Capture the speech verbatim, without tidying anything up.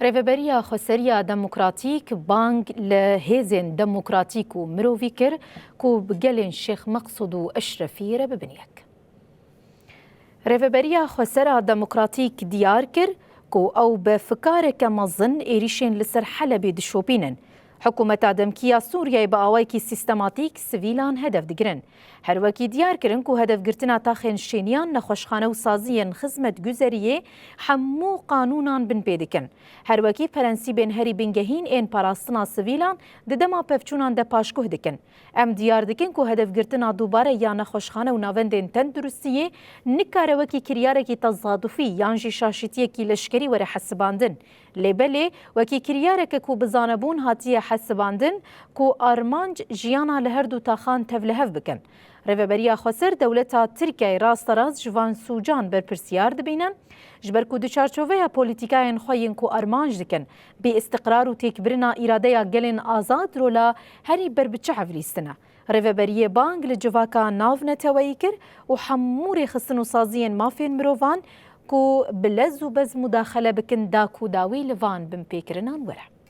Rêveberiya Xweseriya Demokratîk bang li hêzên demokratîk û mirovî kir ku bi gelên Şêx Meqsûd û Eşrefî re bibin yek. Rêveberiya Xwesera Demokratîk diyar kir ku ew bi fikareke mezin êrîşên li ser Helebê dişopînin. Hikûmeta demkî ya Sûriyeyê bi awayekî sîstematîk sivîlan hedef digirin. Her wekî diyar kirin ku hedefgirtina taxên şêniyan, nexweşxane û saziyên xizmetguzeriyê hemû qanûnan binpê dikin. Her wekî prensîbên herî bingehîn ên parastina sivîlan di dema pevçûnan de paşguh dikin. Em diyar dikin ku hedefgirtina dubare ya nexweşxane û navendên tenduristiyê nikare wekî kiryarekî tezadufî yan jî şaşîtiyekî leşkerî were hesibandin. Lê belê wekî kiryareke ku bi zanebûn hatiye hesibandin ku armanc jiyana li her du taxan tevlihev bikin. Rêveberiya Xweser dewleta Tirkiyeyê rasterast ji van sûcan berpirsiyar dibîne, ji ber ku di çarçoveya polîtîkayên xwe yên ku armanc dikin, bêîstiqrar û têkbirina îradeya gelên azad rola herî berbiçav lîstine. Rêveberiyê bang li civaka navneteweyî kir û hemû rêxistin û saziyên mafên mirovan ku bi lez û bez mudaxele bikin da ku dawî li van binpêkirinan were.